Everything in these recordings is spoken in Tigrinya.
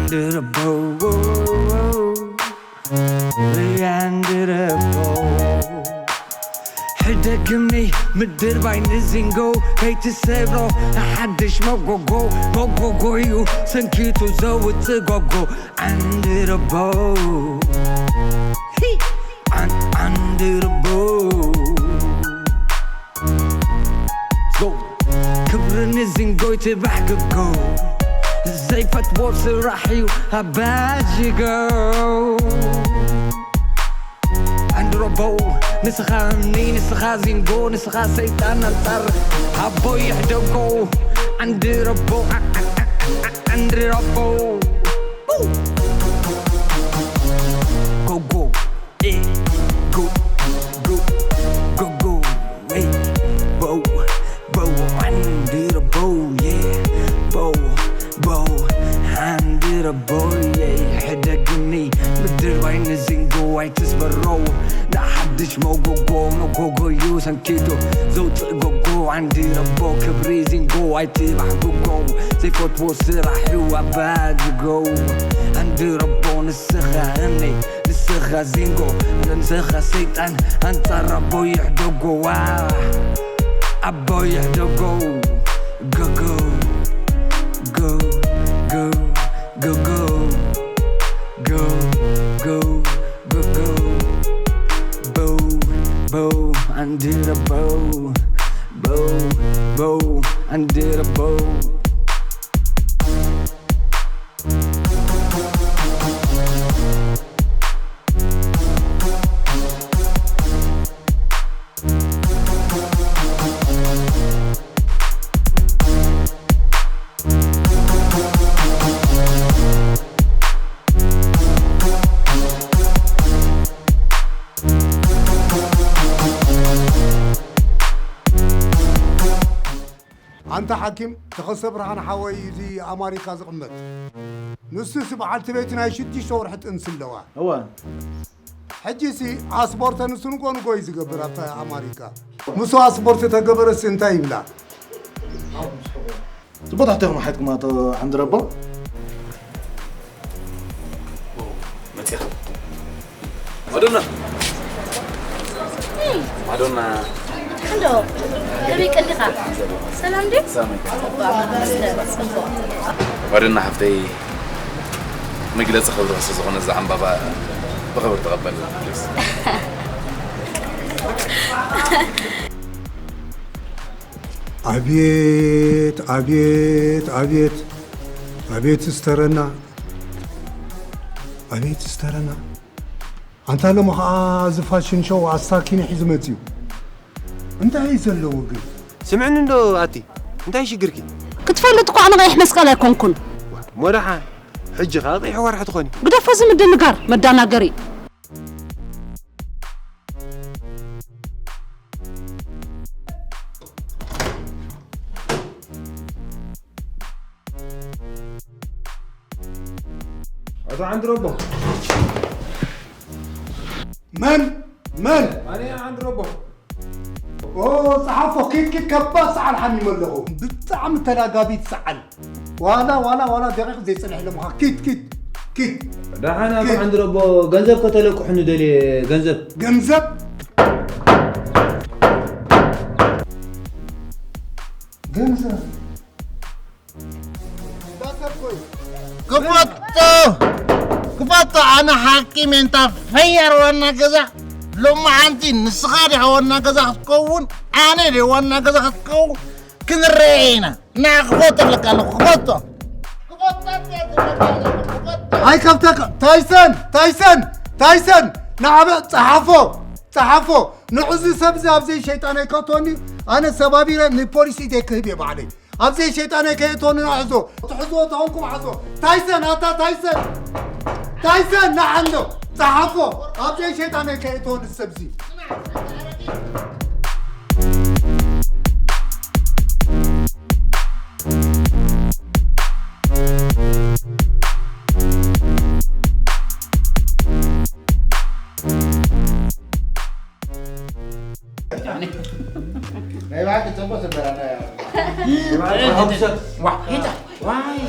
ድርበው፣ ያንድረበው። ሕደግምኒ ምድር ባይ ንዚንጎ ከይትሰብሮ፣ ንሓድሽ መጎጎ፣ መጎጎዩ ሰንኪቱ ዘውፅእ ጎጎ። ዓንድረበው፣ ሂ! ዓን-፣ ዓንድረበው። ጎ። ክብሪ ንዚንጎይ ትባሕ ክጎ። ዘይፈትዎ ስራሕ እዩ ኣባጅጎ። ዓንድረቦ፣ ንስኻ እምኒ፣ ንስኻ ዚንጎ፣ ንስኻ ሰይጣን ኣንጻር ኣቦይ ይሕደጎ። ዓንድረቦ፣ ዓ-፣ ዓ-፣ ዓ-፣ ዓ-፣ ዓ-፣ ዓንድረቦ። ኡ! ጎጎ፣ ኤ፣ ጎ፣ ጎ፣ ጎጎ፣ ኤ፣ ቦ፣ ቦ፣ ዓንድረቦ፣ የ፣ ቦ፣ ቦ፣ ዓንድረቦ፣ የ፣ ሕደግኒ፣ ምድር ባይ ንዚንጎ ኣይትስበሮ፣ ንሓድሽ መጎጎ፣ መጎጎዩ ሰንኪቱ፣ ዘውፅእ ጎጎ፣ ዓንድረቦ፣ ክብሪ ዚንጎ ኣይትባሕብጎ፣ ዘይፈትዎ ስራሕ እዩ ኣባጅጎ፣ ዓንድረቦ፣ ንስኻ እምኒ፣ ንስኻ ዚንጎ፣ ንስኻ ሰይጣን፣ ኣንጻር ኣቦይ ይሕደጎ፣ ዋ፣ ኣቦይ ይሕደጎ። ጎ፣ ጎ፣ ጎ፣ ጎ፣ ጎ፣ ጎ፣ ጎ፣ ጎ፣ ጎ፣ ጎ። ቦው፣ ቦው፣ ዓንድረቦ። ቦው፣ ቦው፣ ዓንድረቦ። ኣንታ ሓኪም፣ ተኸስተ ብርሃን ሓወይ እዚ ኣማሪካ ዝቕመጥ። ንሱስ በዓልቲ ቤቱ ናይ ሽዱሽተ ወርሒ ጥንሲ ኣለዋ። እወ። ሕጂሲ ኣስፖርተ ንሱ ንጎ ንጎ እዩ ዝገብር ኣብታ ኣማሪካ። ንሱ ኣስፖርት ተገበረሲ እንታይ ይብላ? ጽቡቕ ትሕቲ ኢኹም ሓትኩም ኣቶ ዓንድረቦ። መጺኻ። ማዶና። ማዶና። እንዶ፣ ከመይ ቀኒኻ? ሰላም ድዩ? ሰላም። ጽቡቕ፣ ጽቡቕ። ማዶና ሓፍተይ፣ መግለጺ ክብሪ ስለ ዝኾነ፣ እዚ ዕምባባ ብኽብሪ ተቐበል፣ ፕሊዝ። ኣብየት፣ ኣብየት፣ ኣብየት፣ ኣብየት ዝተረና፣ ኣብየት ዝተረና። ኣንታ ሎሚ ኸዓ እዚ ፋሽን ሾው ኣስታኪኒ ሒዙ መጺኡ። እንታይ እዩ ዘለዎ ግን? ስምዕኒ እንዶ ኣቲ፣ እንታይ ሽግርኪ? ክትፈልጥ እኮ ኣነ ቀይሕ መስቀል ኣይኮንኩን። እሞ ደሓን፣ ሕጂ ኸዓ ቀይሕ ወርሒ ትኾኒ። ግደፎ እዚ ምድንጋር፣ መዳናገሪ። ኣቶ ዓንድረቦ። መን? መን? ኣነ ዓንድረቦ። ኦ፣ ጸሓፎ፣ ኪድ፣ ኪድ፣ ከባድ ሰዓል ሓሚመ ኣለኹ። ብጣዕሚ ተላጋቢት ሰዓል። ዋላ፣ ዋላ፣ ዋላ ደቂቕ ዘይጸንሕ ኣለኹ። ኪድ፣ ኪድ፣ ኪድ። ደሓን ኣቶ ኪድ። ዓንድረቦ፣ ገንዘብ ከተለቅሑኒ ደልየ፣ ገንዘብ። ገንዘብ? ገንዘብ። ክፈቶ፣ ክፈቶ፣ ኣነ ሓኪም እንታ ፈያር ዋና ገዛ፣ ሎሚ ሓንቲ ንስኻ ዲኻ ዋና ገዛ ክትከውን፣ ኣነ ዲ ዋና ገዛ ክትከውን፣ ክንረአ ኢና። ና ክፈቶ ኣለካ ኣለኹ፣ ክፈቶ። ኣይከፍተካ። ታይሰን፣ ታይሰን፣ ታይሰን፣ ንዓበ ጸሓፎ፣ ጸሓፎ። ንዕዚ ሰብ እዚ ኣብዘይ ሸይጣን ኣይከእቶኒ፣ ኣነ ሰባቢረ ንፖሊስ ኢደይ ክህብ እየ ባዕለይ። ኣብዘይ ሸይጣን ኣይከእቶኒ፣ ንሕዞ። ትሕዝዎ ተኾንኩም ሓዞ። ታይሰን፣ ኣታ ታይሰን። ታይሰን፣ ንዓሎ። ጸሓፎ። ኣብዘይ ሸይጣን ኣይከእቶኒ ሰብ እዚ። ናይ ብሓቂ ጽቡቕ ስበራ ናይ ዋ፣ ሂታ። ዋይ፣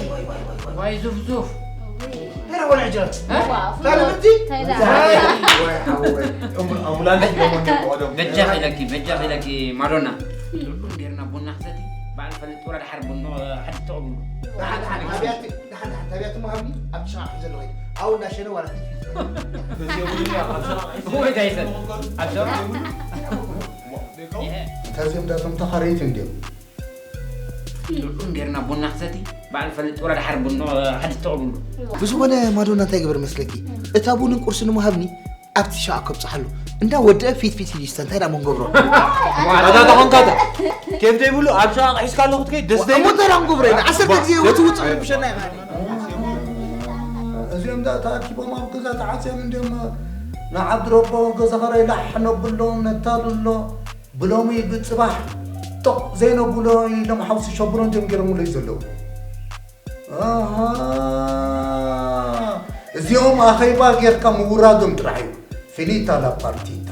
ዋይ፣ ዙፍ፣ ዙፍ። ሆነ ሕጂ። እ? ዋ፣ ታዲያ ብቲ? እንታይ ደኣ? ወይ ሓወይ። እም-፣ ኣምቡላንስ እዮም ወዲኦም። በጃኺ ኢለኪ፣ በጃኺ ኢለኪ ማዶና። ጥዑም ጌርና ቡና ክሰቲ፣ በዓል ፈልጥ ወላ ድሓር ቡና ሓንቲ ተቕብሉ። ደሓን፣ ደሓን፣ ኣብያት፣ ደሓን፣ ደሓን፣ ኣብያት መሃብኒ፣ ኣብቲ ሸቓቕ ዘለኹ። ኣብኡ እንዳሸነ ዋላ ፊት ፊት በል። ወይ ዳይሰን። ኣብ ሸቓቕ? ይሄ። እንታዚኦም ዳቶም ተኻረይቲ እንዲዮም። ጥዑም ጌርና ቡና ክሰቲ፣ በዓል ፈልጥ ወላ ድሓር ቡና ሓንቲ ተቕብሉ። ብዝኾነ ማዶና እንታይ ግበር መስለኪ? እታ ቡንን ቁርስን መሃብኒ ኣብቲ ሸቓቕ ከብጽሓሉ። እንዳ ወድአ ፊት ፊት ኢሉ ይስተ፣ እንታይ ደኣ መንገብሮ? ኣታ ተኾንካታ? ኬፍ ዘይብሉ ኣብ ሸቓቕ ሒዝካ ኣለኹ ትከይድ ደስ ዘይብል? እሞ እንታይ ደኣ ንገብሮ ኢና? ዓሰርተ ግዜ ውጽእ ውጽእ ንብሸና ኢና። እዚኦም ደኣ ተኣኪቦም ኣብ ገዛ ተዓጽዮም እንዲዮም ንዓዲ ረቦ ገዛ ኸራይ ላሕ ነብሎ፣ ነታልሎ። ብሎሚ ብጽባሕ ጦቕ ዘይነብሎ ኢሎም ሓውሲ ሸብሮ እንዲዮም ገይሮምለይ ዘለዉ። ኣሃ፣ እዚኦም ኣኼባ ጌርካ ምውራዶም ጥራሕ እዩ። ፊኒታ ላ ፓርቲታ።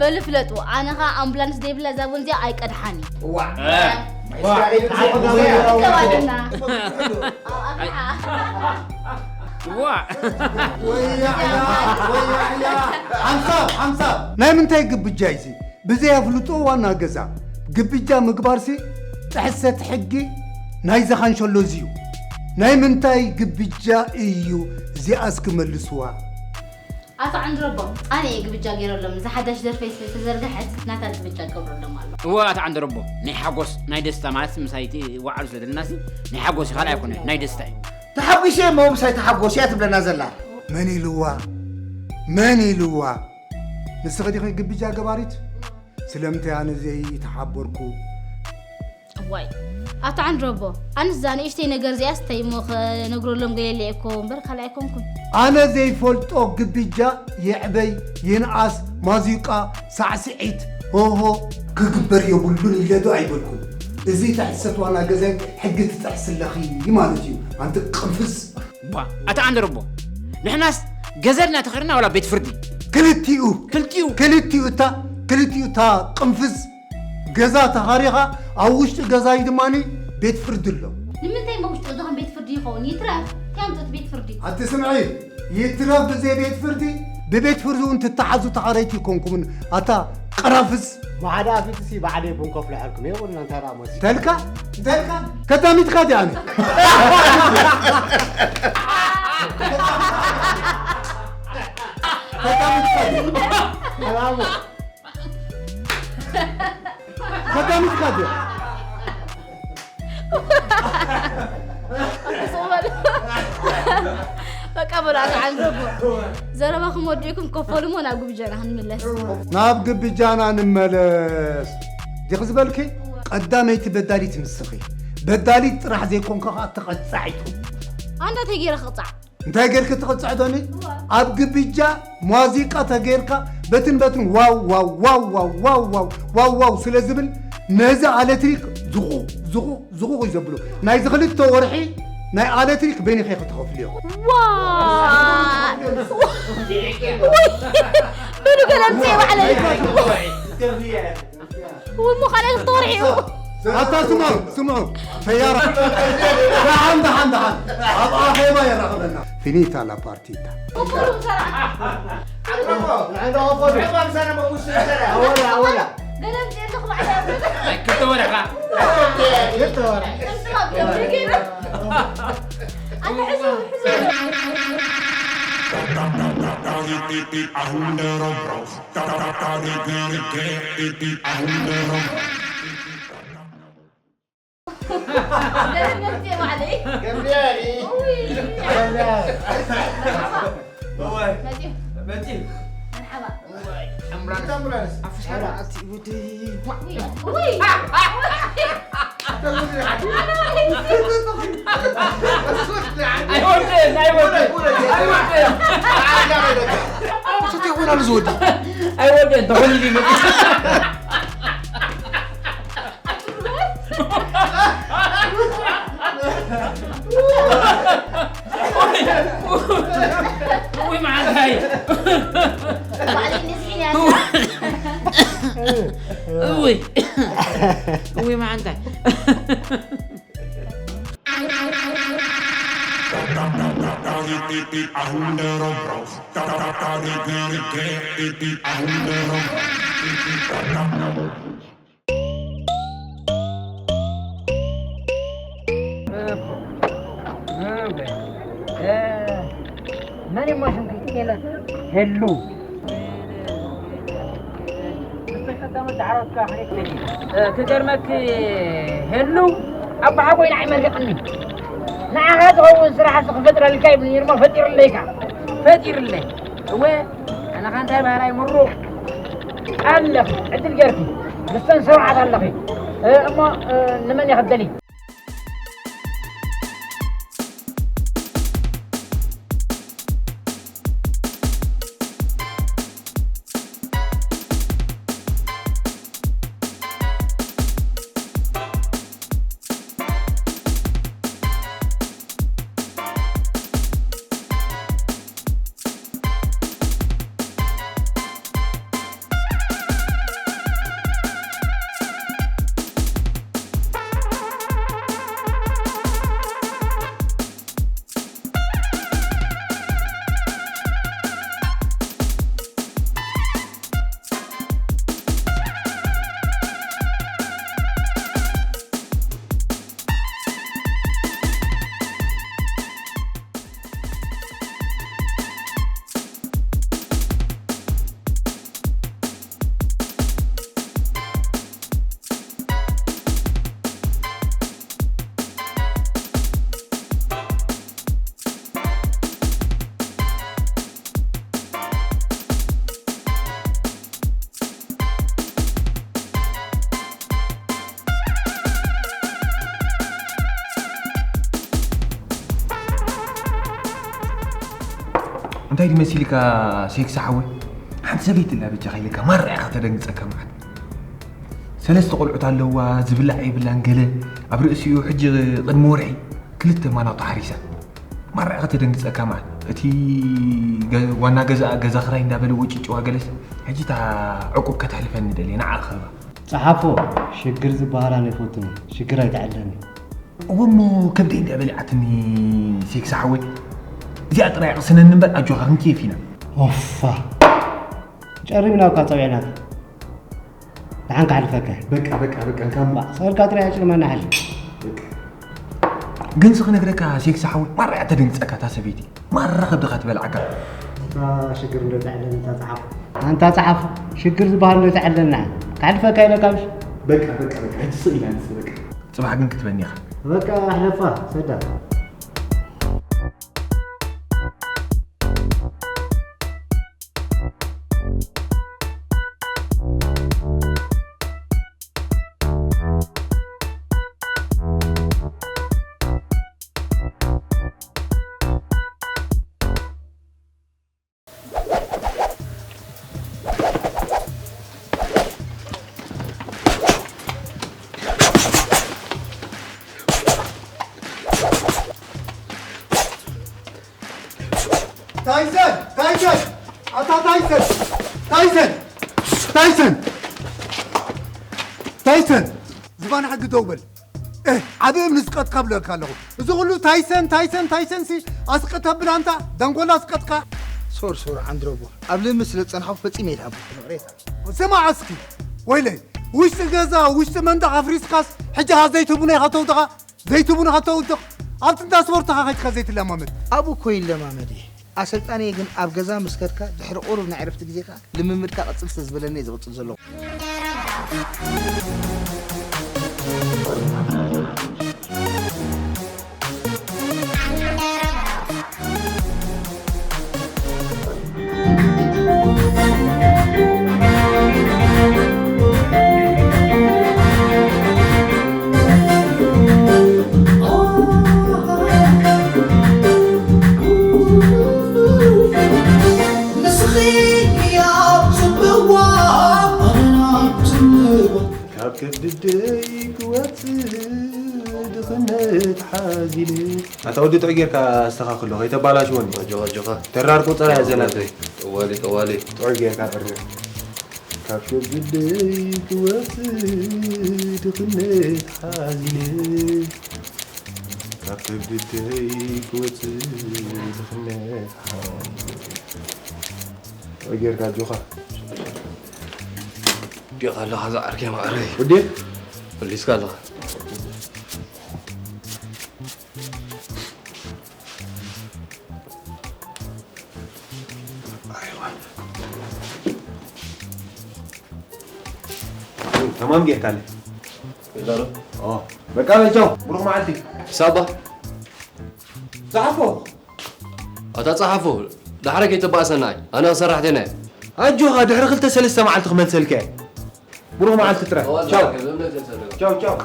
በሉ ፍለጡ፣ ኣነ ኸኣ ኣምቡላንስ ዘይብላ እዛ ቡን እዚኣ ኣይቀድሓን እዩ። ዋዕ። እ። ዋዕ። ተባልና። ኣብ ኣብርሓ። ዋዕ። ወያዕያ፣ ወያዕያ። ሓንሳብ፣ ሓንሳብ። ናይ ምንታይ ግብጃ እዩ እዚ? ብዘይ ኣፍልጦ ዋና ገዛ ግብጃ ምግባርሲ ጥሕሰት ሕጊ ናይዚ ካንሸሎ እዚ እዩ። ናይ ምንታይ ግብጃ እዩ እዚኣስ ክመልስዋ? ኣቶ ዓንድረቦ፣ ኣነ እየ ግብጃ ገይረሎም። እዛ ሓዳሽ ደርፈይ ስለ ተዘርግሐት ናታ ግብጃ ገብረሎም ኣሎ። እወ ኣቶ ዓንድረቦ፣ ናይ ሓጎስ ናይ ደስታ ማለት ምሳይ እቲ ዋዕሉ ስለ ዘለናሲ ናይ ሓጎስ እዩ፣ ካልእ ኣይኮነ፣ ናይ ደስታ እዩ። ተሓጒሰ እየ እሞ ምሳይ ተሓጎስ እያ ትብለና ዘላ። መን ኢልዋ? መን ኢልዋ? ንስኺ ዲኺ ግብጃ ገባሪት? ስለምንታይ ኣነ ዘይተሓበርኩ? እዋይ፣ ኣቶ ዓንድረቦ፣ ኣነስ እዛ ንእሽተይ ነገር እዚኣስ እንታይ እሞ ክነግረሎም ገለ ኢለ እኮ እምበር ካልእ ኣይኮንኩን። ኣነ ዘይፈልጦ ግብጃ ይዕበይ ይንኣስ፣ ማዚቃ፣ ሳዕስዒት፣ ሆሆ፣ ክግበር የብሉን ኢለ ዶ ኣይበልኩን? እዚ ጥሕሰት ዋና ገዛይ ሕጊ ትጥሕሲ ኣለኺ ማለት እዩ፣ ኣንቲ ቅንፍዝ። ባ፣ ኣታ ዓንደረቦ፣ ንሕናስ ገዘድና ተኸድና ዋላ ቤት ፍርዲ? ክልቲኡ። ክልቲኡ? ክልቲኡ እታ፣ ክልቲኡ እታ ቅንፍዝ። ገዛ ተኻሪኻ፣ ኣብ ውሽጢ ገዛይ ድማኒ ቤት ፍርዲ ኣሎ። ንምንታይ እሞ ውሽጢ ገዛኹም ቤት ፍርዲ ይኸውን? ይትረፍ፣ እንታይ ኣምጽኦ እቲ ቤት ፍርዲ? ኣቲ ስምዒ፣ ይትረፍ ብዘይ ቤት ፍርዲ፣ ብቤት ፍርዲ እውን ትተሓዙ ተኻረይቲ ኣይኮንኩምን። ኣታ ቅራፍዝ። ማዕዳ ኣፊትሲ ባዕለይ ቡን ከፍልሐልኩም እየ፣ ቁና እንታይ ደኣ መሲ። ተልካ? ተልካ? ከዳሚትካ ድያ ኣነ? ከዳሚትካ ድያ? ሰላሙ። ከዳሚትካ ድያ? በቃ በሉ፣ ኣቶ ዓንደቦ። ዘረባኹም ወዲእኩም ኮፈሉ እሞ ናብ ግብጃና ክንምለስ። ናብ ግብጃና ንመለስ። ዲኺ ዝበልኪ? ቀዳመይቲ በዳሊት ንስኺ። በዳሊት ጥራሕ ዘይኮንካ ኸኣ ተቐጻዒት። ኣንታ እንታይ ገይረ ክቕጻዕ? እንታይ ጌርኪ ትቕጽዕ ዶኒ? እዋ። ኣብ ግብጃ ሙዚቃ ተጌርካ በትን በትን ዋው፣ ዋው፣ ዋው ስለ ዝብል ነዚ ኣለትሪክ ዝቑ-፣ ዝቑ-፣ ዝቑቕ እዩ ዘብሎ። ናይዚ ክልተ ወርሒ ናይ ኣለትሪክ በይንኺ ክትኸፍልዮ። ዋ! ውይ! ብሉ ገለ ኣምጽኤ ባዕለይ። ውይ፣ እሞ ካልኣይ ክልተ ወርሒ እዩ። ኣታ ስምዑ፣ ስምዑ። ፈያራ። ደሓን፣ ደሓን፣ ደሓን። ኣብ ኣኼባ የራኽበና። ፊኒታ ላ ፓርቲታ። ኣወላ፣ ኣወላ። ገለ ኣምጽኤ ኣለኹ ባዕለይ። ክልተ ወርሒ። ክልተ ወርሒ። ኣታ ሕዙ፣ ሕዙ። ደህንነት እየ ባዕለይ። ገብርኤል። ውይ። ገብርኤል። እወ። መጺኡ። መጺኡ። መርሓባ። እወ። ኣምቡላንስ። ኣምቡላንስ። ኣፍሻራ ኣቲ ውዲ። ውይ። ውይ። ኣይወድን፣ ኣይወድን፣ ኣይወድን። ስንት ይሆናል እዚ ወዲ? ኣይወድን፣ ተኾይኑ ይመጽእ። ውይ፣ መዓንታይ። ባዕለይ ንስሒን እያ። ውይ። ውይ፣ መዓንታይ። መን እሞ ሽምኪ ሄለን? ሄሉ። ክገርመክ ሄሉ፣ ኣቦሓጎይ ንዓይ መሪቕኒ። ንዓኻ ዝኸውን ስራሕ ክፈጥረልካ ይብልኒ እሞ ፈጢሩለይ ከኣ። ፈጢሩለይ። እወ፣ ኣነ ኸኣ እንታይ በሃላይ ምሩቕ ኣለኺ፣ ዕድል ጌርኪ። ምስተን ሰብዓት ኣለኺ። እ፣ እሞ፣ እ፣ ንመን ኢኺ ትደልዪ? እንታይ ድመሲልካ ሴክስ ሓወይ? ሓንቲ ሰበይቲ ኣላ በጃኻ ኢልካ ማራ ኢኻ ተደንግጸካ መዓት። ሰለስተ ቆልዑት ኣለዋ፣ ዝብላዕ የብላን ገለ። ኣብ ርእሲኡ ሕጂ ቅድሚ ወርሒ ክልተ ማናቱ ሓሪሳ። ማራ ኢኻ ተደንግጸካ መዓት። እቲ ገ-፣ ዋና ገዛኣ ገዛ ክራይ እንዳበለ ወጪ ጭዋ ገለስ። ሕጂ እታ ዕቁብ ከተሕልፈኒ ደልየ፣ ንዓ ክህባ። ጸሓፎ፣ ሽግር ዝበሃል ኣነ ይፈቱን እየ። ሽግር ኣይትዕለኒ። እወ እሞ ከብደይ እንድያ በሊዓትኒ ሴክስ ሓወይ። እዚኣ ጥራይ ቅስነኒ እምበር ኣጆኻ ክንኬፍ ኢና። ኦፋ። ጨሪምና እኳ ጸዊዕናካ። ደሓን ክሓልፈካ። በቃ፣ በቃ፣ በቃ፣ እንካ እምባ። ስእልካ ጥራይ ኣጭርመና ሓሊ። በቃ። ግን ስኽ ነግረካ ሴክስ ሓወይ፣ ማራ እያ ተደንግጸካ እታ ሰበይቲ። ማራ ከብድኻ ትበልዓካ። እታ ሽግር እንዶ ተዕለኒ እታ ጸሓፎ። ኣንታ ጸሓፎ፣ ሽግር ዝበሃል እንዶ ተዕለና። ክሓልፈካ ኢለካ ምሽ? በቃ፣ በቃ፣ በቃ። ሕጂ ስቕ ኢላ ንስ በቃ። ጽባሕ ግን ክትበኒ ኢኻ። በቃ፣ ኣሕለፋ፣ ሰዳ። ታይሰን! ታይሰን! ኣታ ታይሰን! ታይሰን! ታይሰን! ታይሰን! ዝባን ሕጊ ደው በል። እ፣ ዓቢ እምኒ ዝቀጥካ ብለካ ኣለኹ። እዚ ኩሉ ታይሰን፣ ታይሰን፣ ታይሰን ሲ ኣስቀ ተብል ኣንታ ደንጎላ ኣስቀጥካ። ሶር፣ ሶር፣ ዓንድረቦ። ኣብ ልምምድ ስለ ዝጸንሓኹ ፈጺመ ይልሃቡ። ይቕሬታ። ስማዕ እስኪ፣ ወይለይ፣ ውሽጢ ገዛ፣ ውሽጢ መንደቕ ኣፍሪስካስ፣ ሕጂ ኸኣ ዘይትህቡና ኢኻ ተውድኻ፣ ዘይትህቡና ኢኻ ተውድቕ። ኣብቲ እንዳ ስፖርትኻ ከይድካ ዘይትለማመድ። ኣብኡ እኮ ይለማመድ እየ። ኣሰልጣኒ ግን ኣብ ገዛ ምስ ከድካ ድሕሪ ቁሩብ ናይ ዕረፍቲ ግዜኻ ልምምድካ ቀጽል ስለ ዝበለኒ እየ ዝቕጽል ዘለኹ። ንስኺ ኣብ ጽምዋ ኣረና ኣብ ጽምዋ ካብ ከብድደይ ክወጽእ ድኽነት ሓዚለ። ኣታ ወዲ ጥዑይ ጌርካ ኣስተኻኽሎ፣ ከይተባላሽወኒ። ኣጆኻ፣ ኣጆኻ። ተራር ቁጸራ እያ ዘላተይ። ጠዋሊ፣ ጠዋሊ። ጥዑይ ጌርካ ጥሪ። ካብ ከብድደይ ክወጽእ ድኽነት ሓዚለ። ኣብ ከብድደይ ክወጽእ ድኽነት። ጌርካ ኣጆኻ። ዲኻ ኣለኻ ዝዓርከይ ማዕረይ? ወዲ? መሊስካ ኣለኻ። ኣይዋ። ተማም ጌርካ ኣለ። ይዛረብ። ኦ፣ በቃ በል ቻው። ብሩኽ መዓልቲ። ሳባ። ጸሓፎ። ኣታ ጸሓፎ፣ ዳሕረ ከይተባእሰና ኣይ። ኣነ ሰራሕተኛ እየ። ኣጆኻ፣ ድሕሪ ክልተ ሰለስተ መዓልቲ ክመልሰልካ እየ። ብሩኽ መዓልቲ ጥራይ። ቻው። ቻው፣ ቻው።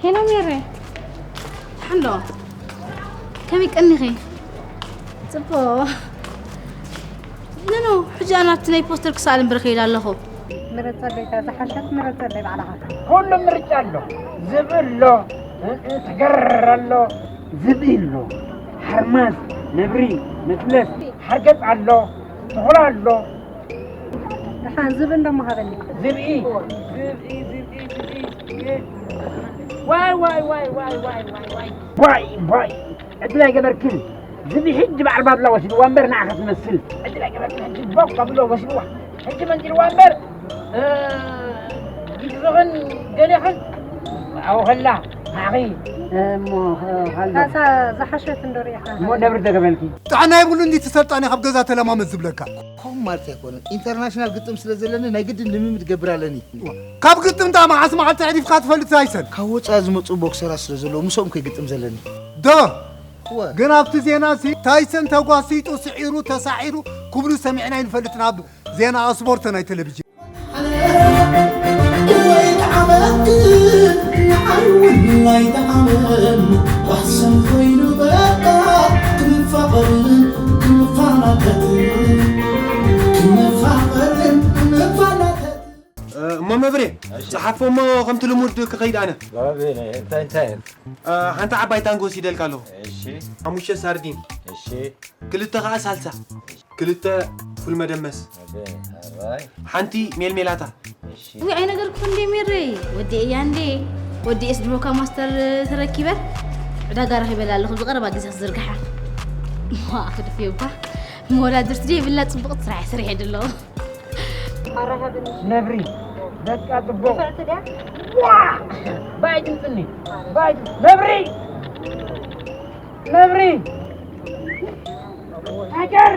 ሄሎ ሜሬ፣ ሓሎ፣ ከመይ ቀኒኺ? ጽቡቕ። ኖ፣ ኖ፣ ሕጂ ኣነ ኣብቲ ናይ ፖስተር ክሰኣል እምበር ከይደ ኣለኹ። ምረጸለይ፣ እታ ዝሓሸት ምረጸለይ ባዕልኻ። ኩሉ ምርጫ ኣሎ። ዝብኢ ኣሎ፣ እ-፣ እ-፣ ትገርር ኣሎ፣ ዝብኢ ኣሎ፣ ሓርማዝ፣ ነብሪ፣ መፍለስ፣ ሓርገጽ ኣሎ፣ ተኹላ ኣሎ። ደሓን ዝብኢ እንደሞ ሃበኒ። ዝብኢ፣ ዝብኢ፣ ዝብኢ፣ ዝብኢ። ዋይ፣ ዋይ፣ ዋይ። ዋይ፣ ዋይ። ዕድል ኣይገበርክን። ዝብኢ ሕጂ በዓል ባድላ ወሲድዋ እምበር ንዓኻ ትመስል። ዕድል ኣይገበርክን። ሕጂ ቦክ ኣብሎ ወሲድዋ። ሕጂ መንጢልዋ እምበር፣ እ፣ ይግዝኽን ገሌኽን ኣብኡ ከላ ንዓኺ እሞ፣ እ፣ ካልዶ። ካሳ ዝሓሸት እንዶ ርኢኻ። እሞ ነብሪ ደገበልኪ። ጥዕና ይብሉ እንዲ ትሰልጣኒ ካብ ገዛ ተለማመድ ዝብለካ። ከምኡ ማለት ኣይኮነን። ኢንተርናሽናል ግጥም ስለ ዘለኒ ናይ ግድን ልምምድ ገብር ኣለኒ። ካብ ግጥም ዳ መዓስ መዓልቲ ኣዕሪፍካ ትፈልጥ ታይሰን? ካብ ወጻኢ ዝመጹ ቦክሰራት ስለ ዘለዉ ምስኦም ከይግጥም ዘለኒ። ዶ? እወ። ግን ኣብቲ ዜና ሲ ታይሰን ተጓሲጡ፣ ስዒሩ፣ ተሳዒሩ ክብሉ ሰሚዕና ኣይንፈልጥን ኣብ ዜና ስፖርት ናይ ቴሌቪዥን። ወይ ተዓመት፣ ንዓይ እውን ኣይተዓመን፣ ዋሕስን ኮይኑ በቃ ክንፋቐርን ክንፋናተትን፣ ክንፋቐርን ክንፋናተትን። እ፣ እሞ መብሬ፣ እሺ። ጸሓፎ እሞ ከምቲ ልሙድ ክኸይድ ኣነ። ባባቤ፣ እንታይ፣ እንታይ? እ፣ ሓንቲ ዓባይ ታንጎ ወሲደልካ ኣለኹ። እሺ። ሓሙሽተ ሳርዲን። እሺ። ክልተ ኸዓ ሳልሳ። ክልተ ፉል መደመስ። ኦኬ፣ ኣራይ። ሓንቲ ሜልሜላታ። እሺ። ውይ፣ ኣይነገርኩ እንዴ ሜሬ? ወዲ እያ እንዴ? ወዲ ኤስ ድሮካ ማስተር ተረኪበ። ዕዳጋ ረኺበላ ኣለኹ፣ ብቐረባ ግዜ ክዝርግሓ። ዋ፣ ክድፍዮ እኳ። መወዳድርቲ ደይ ብላ ጽቡቕ ስራሕ ሰሪሐ ደሎ። ነብሪ፣ በቃ ጽቡቕ። ንፍዕቲ ድያ? ዋ! ባይ ድምጽኒ። ባይ ድምጽ-፣ ነብሪ! ነብሪ! ታይገር!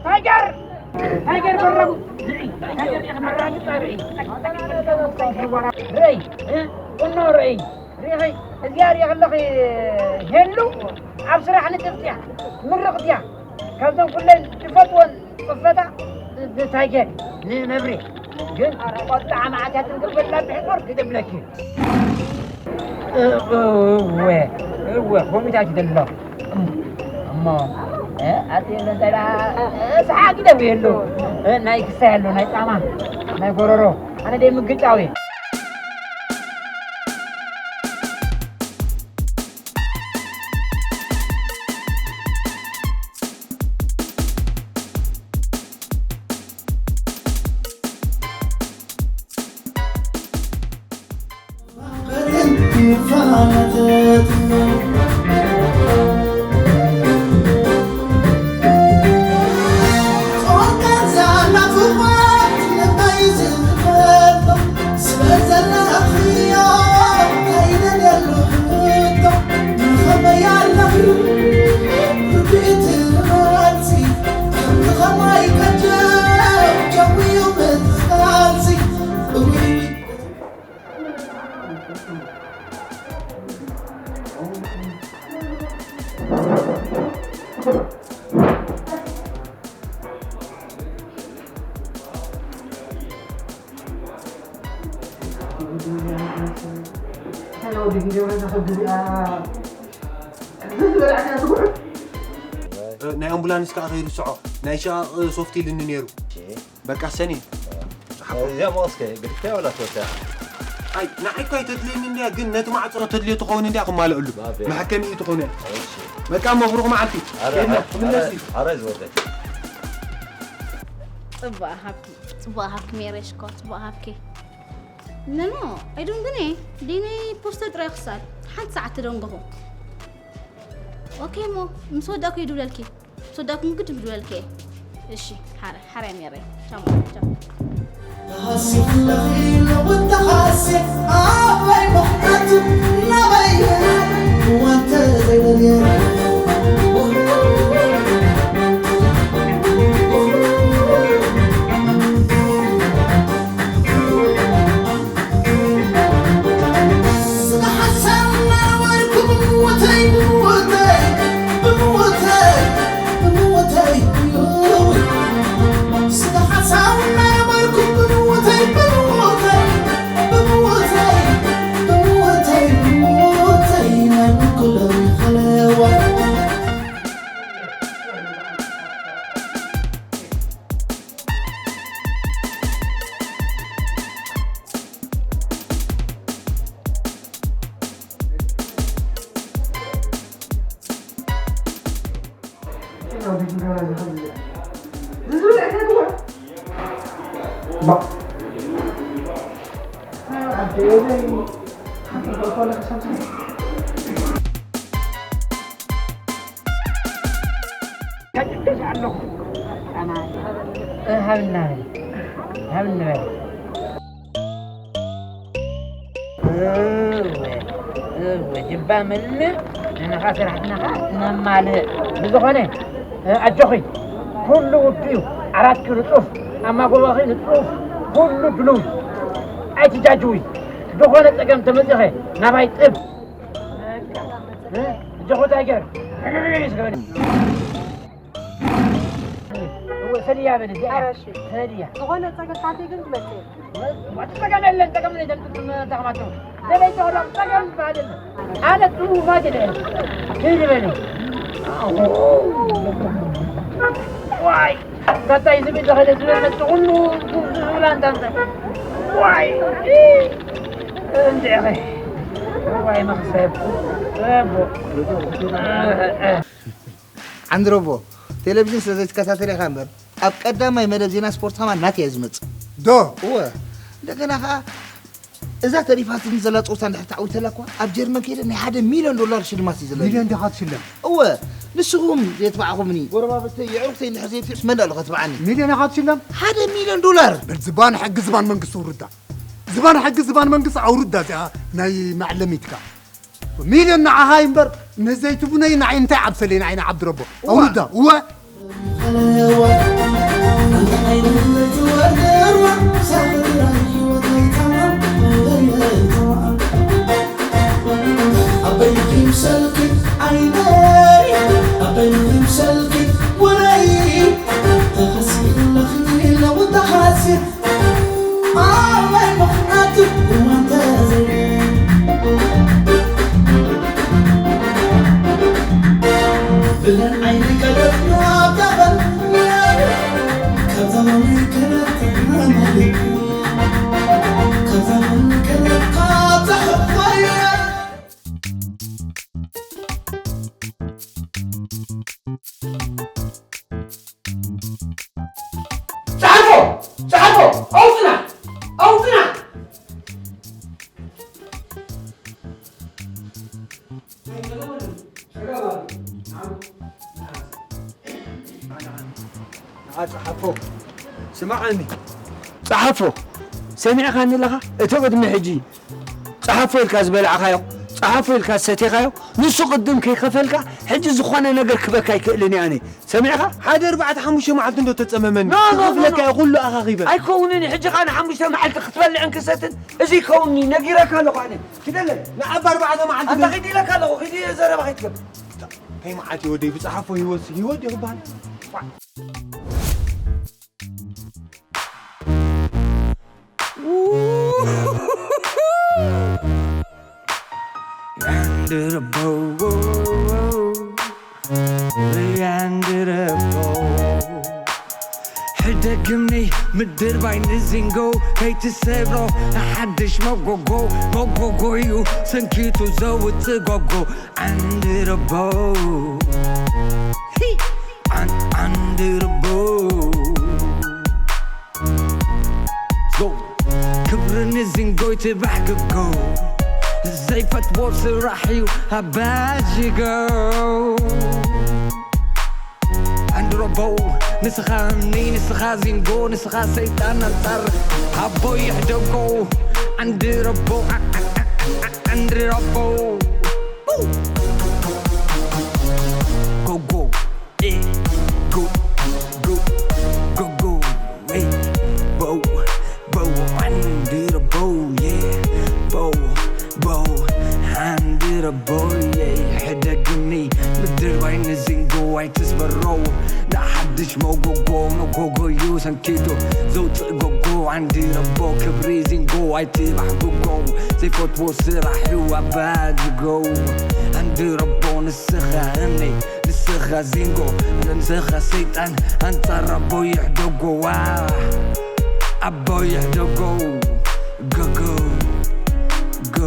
ታይገር! ታይገር በረቡ! ርዒ! ታይገር ዲኻ መራግጽ ርዒ! ርዒ! እ? ቁኖ ርዒ! ርኢኺ? እዚኣ ርኢኺ ኣለኺ ሄሉ? ኣብ ስራሕ ንጥፍቲ እያ። ምርቕቲ እያ። ካብዘን ኩለን ዝፈትወን ጽፈታ ንታይገር፣ ንነብሪ። ግን ቆጣ መዓት እያ ትንክፈላ ብሕቆር ክደብለኪ። እወ፣ እወ፣ ኮሚታት ይደሎ። እሞ፣ እ፣ ኣቲ ለንተራ፣ እ፣ ሰሓቂ ደው የሎ። እ፣ ናይ ክሳይ ኣሎ፣ ናይ ጣማ፣ ናይ ጎረሮ። ኣነ ደይ ምግጫው እየ። ናይ ኣምቡላንስ ከዓ ከይርስዖ፣ ናይ ሸቓቕ ሶፍት ኢልኒ ነይሩ። በቃ ሰኒ፣ ጫ፣ እዚኣ መቐስከ ግድፍያ ወላ ትወስዳ? ኣይ ንዓይ እኳ ኣይተድልየኒ እንድያ፣ ግን ነቲ ማዕጾ ተድልዮ ትኸውን እንድያ ክማልእሉ። ባቤ። መሐከሚ እዩ ትኸውን እያ። እሺ። በቃ እሞ ብሩኽ መዓልቲ። ኣረ፣ ኬድና፣ ኣረ፣ ክምለስ እዩ። ኣረ ዝወደድ። ጽቡቕ ሃብኪ፣ ጽቡቕ ሃብኪ ሜሬ ሽኮር፣ ጽቡቕ ሃብኪ። ነኖ፣ ኣይዶም ግን እየ፣ ዲነይ ፖስተር ጥራይ ክሳል ሓንቲ ሰዓት ትደንገኹ። ኦኬ እሞ፣ ምስ ወዳእኩ ይድውለልኪ። ምስ ወዳእኩ ግድ ይድውለልኪ እየ። እሺ፣ ሓረ፣ ሓረ ሜሬ። ቻው፣ ቻው። ሃብና በል፣ ሃብና በል። እወ፣ እወ፣ ጅባ መልእ፣ ንሕና ስራሕትና ኸዓ ነማልእ። ብዝኾነ፣ እ፣ ኣጆኺ፣ ኩሉ ውዱእ እዩ። ዓራትኪ ንጡፍ፣ ኣማጎባኺ ንጡፍ፣ ኩሉ ድሉው። ኣይትጃጅዊ። ዝኾነ ጸገም ተመጺኸ ናባይ ጥብ። እ፣ ኣጆኺ ታይገር። እወ፣ ሰልያ በል፣ እዚኣ እያ። ኧረ እሺ። ሰልያ። ዝኾነ ጸገም ካፌ ግን ትመጽእ። ወ-፣ ወዲ ጸገም የለን፣ ጸገም የለን፣ ጸገም ተኸማቶ። ደበይ ተወራ፣ ጸገም ባደለ። ኣነ ጥሩ ባደለ። ሂድ በል። ዋይ፣ ከታይ ዝብል ዘኸለ ዝብል መጽእ ሁሉ ዝብላ እንታንተ። ዋይ፣ እንዴ፣ ዋይ፣ መኽሰብ። እቦ። ዓንድሮቦ፣ ቴሌቪዥን ስለ ዘይትከታተል ኢኻ እምበር፣ ኣብ ቀዳማይ መደብ ዜና ስፖርት ከማን ናተይ እየ ዝመጽእ። ዶ? እወ። እንደገና ኸዓ፣ እዛ ተሪፋትኒ ዘላ ጸወታ እንድሕር ተዓዊተላ እኳ፣ ኣብ ጀርመን ከይደ ናይ ሓደ ሚልዮን ዶላር ሽልማት እዩ ዘለኒ። ሚልዮን ዲኻ ትሽለም? እወ። ንስኹም ዘየትባዕኹምኒ፣ ጎረባብተይ፣ የዕሩኽተይ እንድሕር ዘይትብዕስ መን ኣሎ ከትብዓኒ? ሚልዮን ኢኻ ትሽለም? ሓደ ሚልዮን ዶላር! በል ዝባን ሕጊ ዝባን መንግስቲ ኣውርዳ። ዝባን ሕጊ ዝባን መንግስቲ ኣውርዳ እዚኣ ናይ መዕለሚትካ። ሚልዮን ንዓኻ እምበር ንዘይትቡነይ ንዓይ እንታይ ዓብሰለይ ንዓይ ንዓብዲ ረቦ። እዋ። ኣውርዳ፣ እወ። ጸሓፎ! ጸሓፎ! ኣውጽና! ኣውጽና! ንዓ ጸሓፎ፣ ስምዓኒ። ጸሓፎ፣ ሰሚዕካኒ ኣለኻ? እቲ ቅድሚ ሕጂ ጸሓፎ ኢልካ ዝበላዕካዮ፣ ጸሓፎ ኢልካ ዝሰቴኻዮ፣ ንሱ ቅድም ከይከፈልካ፣ ሕጂ ዝኾነ ነገር ክበካ ኣይክእልን እየ ኣነ። ሰሚዕካ? ሓደ ኣርባዕተ ሓሙሽተ መዓልቲ እንዶ ተጸመመኒ። ኖ፣ ኖ፣ ኖ፣ ክኸፍለካ ኖ። እየ ኩሉ ኣኻኺበ። ኣይከውንን፣ ሕጂ ኸኣ ንሓሙሽተ መዓልቲ ክትበልዕን ክሰትን፣ እዚ ይከውንኒ፣ ነጊረካ ኣለኹ ኣነ። ኪደለይ። ንዓባ ኣርባዕተ መዓልቲ ኣንታ ግን ኺድ ኢለካ ኣለኹ፣ ኺድ ዘረባ ኸይትገብር። እንታይ መዓት እዩ ወደይ፣ ብጸሓፎ ህይወት፣ ህይወት እዩ ክበሃል። Under the bow, under the bow. ሕደግምኒ ምድር ባይ ንዚንጎ ከይትሰብሮ ሓድሽ መጎጎ መጎጎ እዩ ሰንኪቱ ዘውፅእ ጎጎ ዓንድረቦ ዓንድረቦ ክብሪ ንዚንጎ ይትባሕ ግጎ ዘይፈትዎ ስራሕ እዩ ኣባጅጎ ዓንድረቦ ንስኻ እምኒ ንስኻ ዚንጎ ንስኻ ሰይጣን ኣንጻር ኣቦ ይሕደጎ ዓንድረቦ ዓንድረቦ ጎጎ ኤ ጎ ጎ ጎ ጎ ኤ ቦ ቦ ዓንድረቦ yeah ቦ ቦ ዓንድረቦ yeah ሕደግኒ ምድር ባይ ንዚንጎ ኣይትስበሮ ንሓድሽ መጎጎ መጎጎ እዩ ሰንኪቱ ዘውፅእ ጎጎ ዓንድረቦ ክብሪ ዚንጎ ኣይትባሕጉጎ ዘይፈትዎ ስራሕ እዩ ኣባጅጎ ዓንድረቦ ንስኻ እምኒ ንስኻ ዚንጎ ንስኻ ሰይጣን ኣንጻር ኣቦ ይሕደጎ ዋ ኣቦ ይሕደጎ ጎጎ ጎ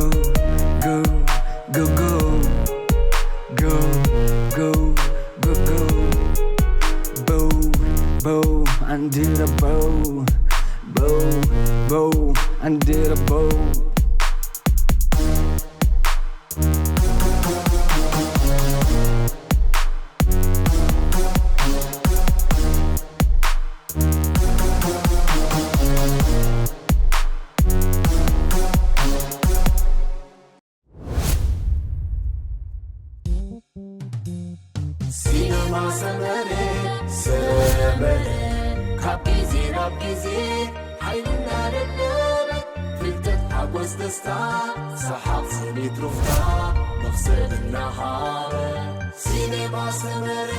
ጎ ጎ ጎ ጎ ጎ ጎ ጎ ጎ ቦ ቦ ዓንድረቦ ቦ ቦ ዓንድረቦ ሲነማ ሰመረ ሰመረ ካብ ግዜ ናብ ግዜ ሓይልና ደለበ ፍልጠት ሓጎስ ደስታ ሰሓቕ ስኒት ሩፍታ መኽሰብ እናሃበ ሲነማ ሰመረ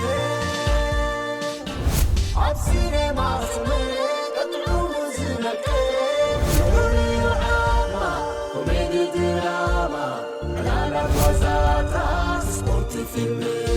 ኣብ ሲነማ ሰመረ ቀጥዑ ዝነቀ ዝውርዩ ዓማ ኮሜዲ ድራማ ዕላላት ዋዛታት ስፖርት ፊልም